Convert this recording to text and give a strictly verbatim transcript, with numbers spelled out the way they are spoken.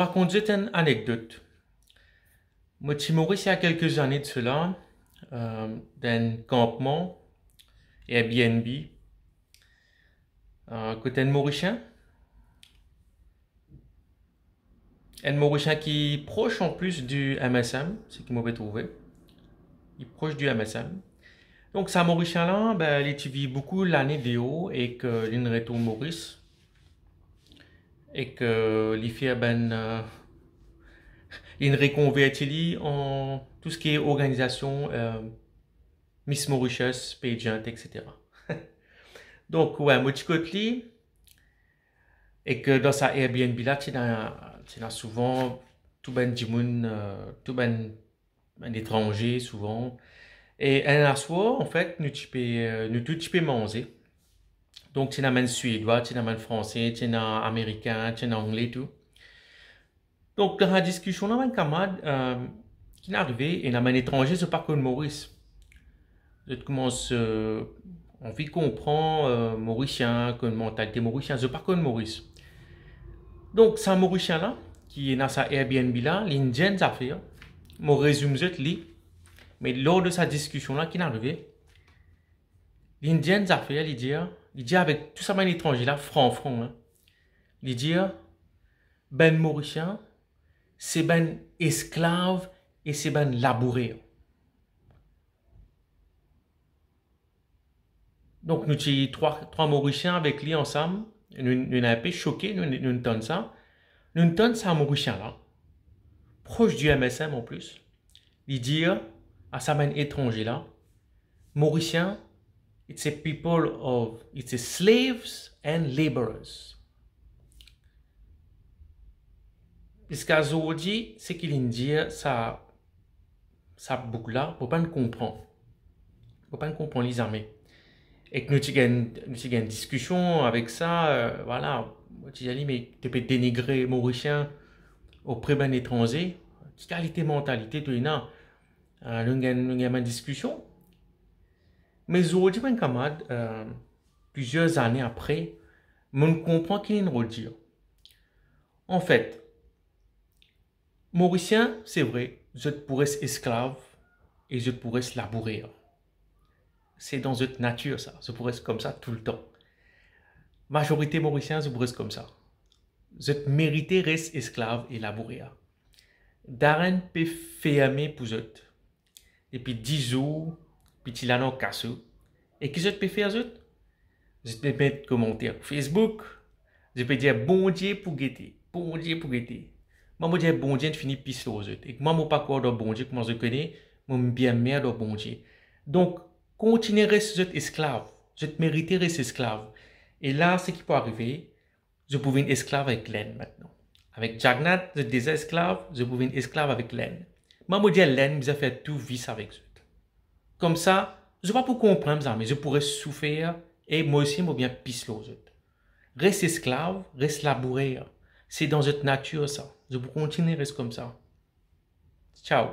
Rakont zot enn anekdot. Mo ti Moris, il y a quelques années de cela, euh, dan enn kanpman Airbnb, euh, kot enn Morisien, enn Morisien ki pros an plis di M S M, seki mo pe trouve. Li pros di M S M. Donk, sa Morisien la, be, li ti viv boukou lane deor ek, euh, linn retourn Moris. Ek, euh, li fer bann, euh, linn rekonverti li an tou seki organizasion, euh, Miss Mauritius, pageant, et cetera. Donk, we, mo ti kot li, ek dan sa Airbnb la, ti ena, ti ena souvan tou bann dimoun, euh, tou bann, bann etranze souvan. E enn aswar, anfet, nou ti pe, euh, nou tou ti pe manze. Donk, ti ena bann Swedwa, ti ena bann Franse, ti ena Amerikin, ti ena Angle tou. Donk, dan sa diskision la, bann kamarad, euh, ki'nn arive, ena bann etranze, zot pa konn Moris. Zot koumans, euh, anvi konpran, euh, Morisien, konn mantalite Morisien, zot pa konn Moris. Donk, sa Morisien la, ki ena sa Airbnb la, linn dir enn zafer, mo rezim zot li, me lor de sa diskision la, ki'nn arive, linn dir enn zafer, li dir, li dir avek tou sa bann etranze la, fran fran, hein. Li dir, bann Morisien, se bann esklav e se bann labourer. Donk, nou ti trwa, trwa Morisien avek li ansam, nou, nou enn pe soke, nou, nou tann sa. Nou tann sa Morisien la, pros di M S M an plis, li dir a sa bann etranze la, Morisien, it's a people of, it's a slaves and labourers. Ziska zordi, seki linn dir sa, sa boug la, mo pa'nn konpran. Mo pa'nn konpran li zame. Ek nou ti gagn, nou ti gagn diskision avek sa, euh, vwala, mo ti dir li, me to pe denigre Morisien opre bann etranze, ki kalite mantalite to ena? Euh, nou gagn, nou gagn bann diskision. Me zordi, bann kamarad, euh, plizier zane apre, mo'nn konpran ki linn rod dir. Anfet, Morisien, se vre, zot pou res esklav e zot pou res labourer. Se dan zot natir sa, zot pou res koumsa toultan. Mazorite Morisien, zot pou res koumsa. Zot merite res esklav e labourer. Darren pe ferme pou zot depi dis zour, pi ti la dan kaso. E ki zot pe fer zot? Zot pe met komanter Facebook, zot pe dir, "Bondie pou gete, Bondie pou gete." Mwa, mo dir, Bondie inn fini pis lor zot. Ek mwa, mo pa krwar dan Bondie, kouma zot kone, mo bien merd ar Bondie. Donk, kontigne res zot esklav. Zot merite res esklav. E la, seki pou arive, zot pou vinn esklav avek lenn aster. Avek Jagannath, zot deza esklav, zot pou vinn esklav avek lenn. Mwa, mo dir lenn bizin fer tou vis avek zot. Koumsa, zot pa pou konpran zame, zot pou res soufer, e mwa osi, mo bien pis lor zot. Res esklav, res labourer. Se dan zot natir sa. Zot pou kontigne res koumsa. Ciao.